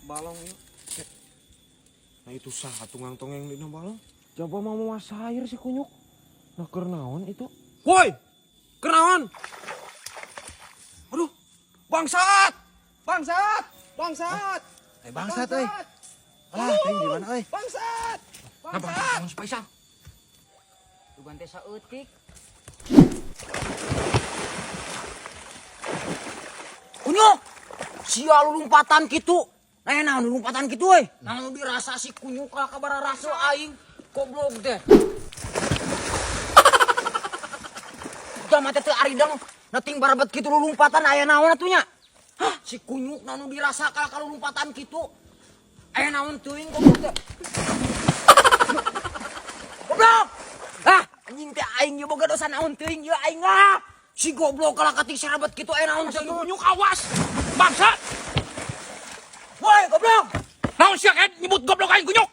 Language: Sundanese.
Balong ini. Nah, itu saha tunggang tongeng dina balong? Coba mau masak air si kunyuk. Nah, keur naon itu? Woi! Keur naon? Aduh, bangsat! Bangsat! Bangsat! Eh, bangsat euy. Alah, teuing di mana euy? Bangsat! Bangsat! Naon si Faisal? Dugan teh saeutik. Kunyuk! Sia lu lompatan kitu. Nah, naon lu lompatan kitu euy? Naon nu dirasa si kunyuk lah kabar rasa aing. Goblok teh. Udah mah teh teu aridang. Neting barebet kitu lu lompatan aya naon atuh nya? Hah, si kunyuk naon nu dirasa kalah kalau lompatan kitu. Aya naon teuing goblok teh. Goblok! Ah, anjing teh aing ieu boga dosa naon teuing ieu aing ah. Si goblok kalah kating serabet kitu aya naon teuing. Kunyuk, awas. Bangsat. Woi, goblok! Naon sia kayak nyebut goblok aing kunyuk?